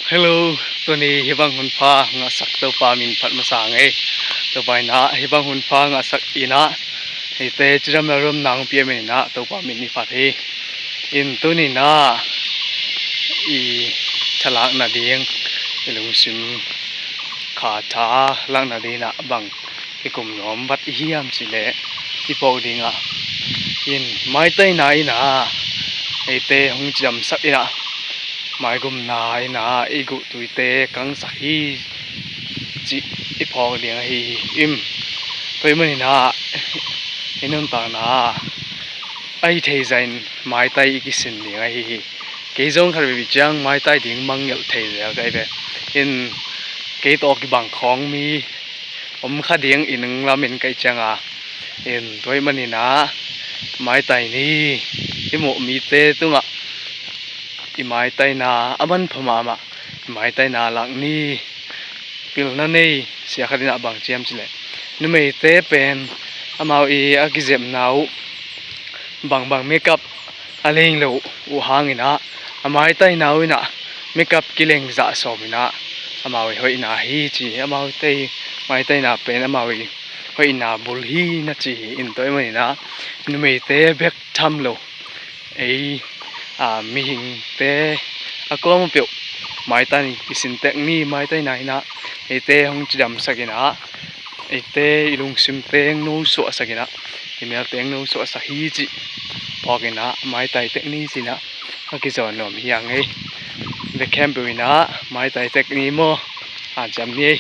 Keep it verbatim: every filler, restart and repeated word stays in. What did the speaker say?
Hello, tuni hih bang hunpha ngahsak Topa min phat masa ngei. Topa in ah hih bang hunpha ngahsak in ah, eite cidam lalrom nang pia min in ah Topa min i phat hi. In tuni in ah i thalak nading, i lungsim kha thalak nading ah bang i kum nuam vat i hiam cih leh, i phawk ding ah in maitai na in ah eite hong cidamsak in ah, maigumna in ah i guh tuite kangsak hi cih i phawk ding ahi hi. Tua ahih manin ah i nuntakna ah ahi thei zah in maitai i kisin ding ahi hi. Kei zong khat veve ciang maitai ding mangngilh thei zel ka hi ve. In kei tawh kibang khawng mi om kha ding i nung lam in ka hih ciang a, in tua ahih manin ah maitai ni. I muh mite tungah i maitaina a manpha mahmah, i maitaina lak ni. Pilna nei sia khat in ah bang ci hiam cih leh, numeite pen amau i a kizepna uh bangbang makeup a leng lo uh hangin ah, a maitaina uh in ah makeup kileng zah sawm in ah amau i hoihna hi ci. Amau i maitaina pen amau i hoihna bul hi na ci hi. In tua ahih manin ah numeite bek tham lo, ei, a, mihingte a kuamah peuh maitai kisin tek ni. Maitaina in ah eite hong cidamsak in ah, eite i lungsim teng no suahsak in ah, i mel teng no suahsak hi cih phawk in ah maitai tek ni ci in ah a kizawn nuam hi a ngei. Bek khempeuh in ah maitai tek ni maw. A, ciam ni ei.